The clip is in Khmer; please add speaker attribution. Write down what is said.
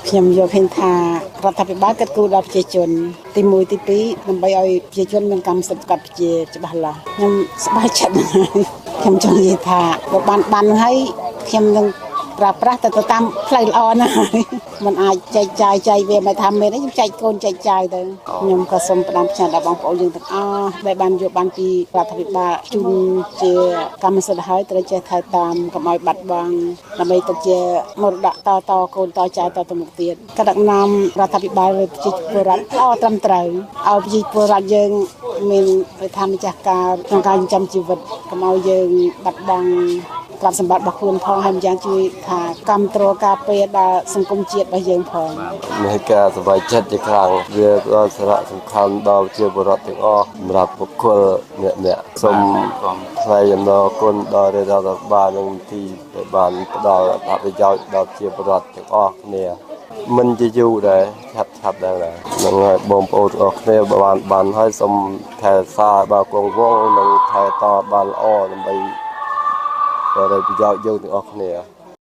Speaker 1: ខ្ញុំយល់ឃើញថារដ្ឋាភិបាលគិតគូរដល់ប្រជាជនទី1ទី2ដើម្បីឲ្យប្រជាជនមានកម្មសិទ្ធិកាត់ប្រជាច្បាស់លាស់ខ្ញុំសប្បាយចិត្តណាស់ខ្ញុំចង់និយាយថាបើបានបានហើយខ្ញុំនឹងប្រើប្រាស់ទៅតាមផ្លូវល្អណាស់มันអាចចែកចាយចែកវាមិនថាមែនទេខ្ញុំចែកកូនចែកចាយទៅខ្ញុំក៏សូមផ្ដាំផ្ញើដល់បងប្អូនយើងទាំងអស់ដែលបានយកបានពីរដ្ឋាភិបាលជូនជាកម្មសិទ្ធិហើយត្រូវចេះថែតាមកុំឲ្យបាត់បង់ដើម្បីទុកជាមរតកតតកូនតចៅតទៅមុខទៀតក៏ដឹកនាំរដ្ឋាភិបាលឬប្រជាពលរដ្ឋល្អត្រឹមត្រូវឲ្យប្រជាពលរដ្ឋយើងមានថាម្ចាស់ការក្នុងការចិញ្ចឹមជីវិតកុំឲ្យយើងបាត់បង់ទ្រព្យសម្បត្តិរបស់ខ្លួនផងហើយម្យ៉ាងជួយថាគ្រប់គ្រងការពារដល់សង្គមជាតិរបស់យើងផង
Speaker 2: មានការសប្បាយចិត្តជាខ្លាំងវាផ្ដល់សារៈសំខាន់ដល់ប្រជាពលរដ្ឋទាំងអស់សម្រាប់បុគ្គលអ្នកអ្នកសូមថ្លែងអំណរគុណដល់រដ្ឋាភិបាលនិងមន្ទីរដែលបានផ្ដល់អត្ថប្រយោជន៍ដល់ប្រជាពលរដ្ឋទាំងអស់គ្នាមិនជាយូរដែរឆាប់ឆាប់ដែរហ្នឹងហើយបងប្អូនទាំងអស់គ្នាបានបានហើយសូមថែរក្សាបើគង់វង្សនិងថែតបានល្អដើម្បីប្រយោជន៍យើងទាំងអស់គ្នា។